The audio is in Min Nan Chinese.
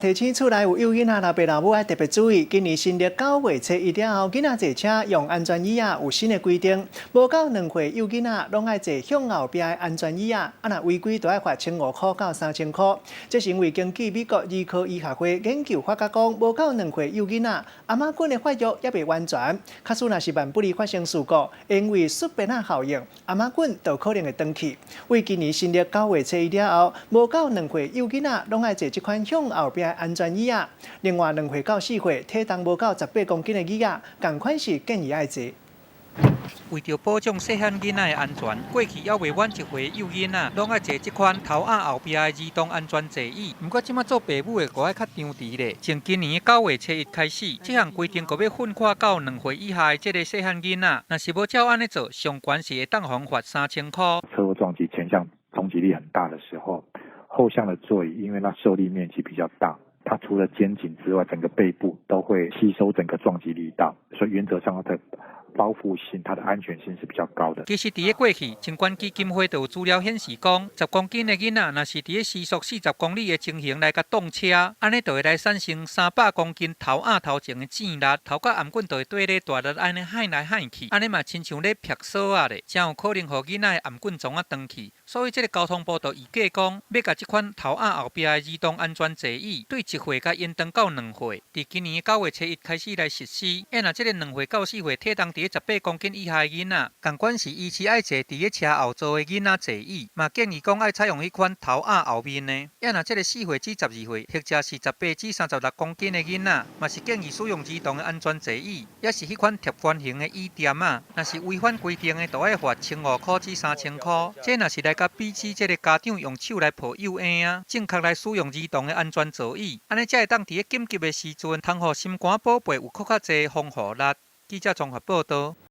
提醒厝內有幼囡仔，老爸老母愛特別注意。今年新曆9月初一了後，囡仔坐車用安全椅仔有新的規定，無夠2歲幼囡仔攏愛坐向後壁的安全椅仔，啊若違規就愛罰1500塊到3000塊。這是因為根據美國兒科醫學會研究發覺講，無夠兩歲幼囡仔，頷頸的發育猶未完全，假使若是萬不利發生事故，因為術變仔效應，頷頸就可能會斷去。為今年新曆九月初一了後，無夠兩歲幼囡仔攏愛坐這款向後壁安全椅仔，另外2歲到4歲體重無夠18公斤的囡仔，仝款是建議愛坐。為著保障細漢囡仔的安全，過去猶未滿1歲幼囡仔，攏愛坐這款頭壓後壁的兒童安全座椅。毋過這馬做爸母的閣愛較張弛咧。從今年九月初一開始，這項規定閣欲擴闊到兩歲以下的這个細漢囡仔，若是無照按呢做，上懸是會當予罰3000塊。車禍撞擊前向衝擊力很大的時候，後向的座椅因為它受力面積比較大。它除了肩頸之外，整個背部都會吸收整個撞擊力道，所以原則上它的包覆性、它的安全性是比較高的。其實佇咧過去，疾管基金會就有資料顯示講，10公斤的囡仔，若是佇咧時速40公里的情形來共擋車，按呢就會來產生300公斤頭壓頭前的箭力，頭佮頷頸就會綴咧大力按呢幌來幌去，按呢嘛親像咧劈索仔咧，誠有可能予囡仔的頷頸創仔斷去。所以這个交通部就預計講，欲共這款頭壓後壁的兒童安全座椅，對1歲共延長到兩歲，佇今年9月初一開始來實施。啊若這个2歲到4歲體重佇咧18公斤以下的囡仔，仝款是依次愛坐佇咧車後座的囡仔座椅，嘛建議講愛採用彼款頭壓後面的。啊若這个4歲至12歲，或者是18至36公斤的囡仔，嘛是建議使用兒童的安全座椅，抑是彼款貼環形的椅墊仔。若是違反規定的，就愛罰1500塊至3000塊。這若是來共比起這个家長用手來抱幼嬰仔，正確來使用兒童的安全座椅，按呢才會當佇咧緊急的時陣，通予心肝寶貝有閣較濟防護力。記者綜合報導。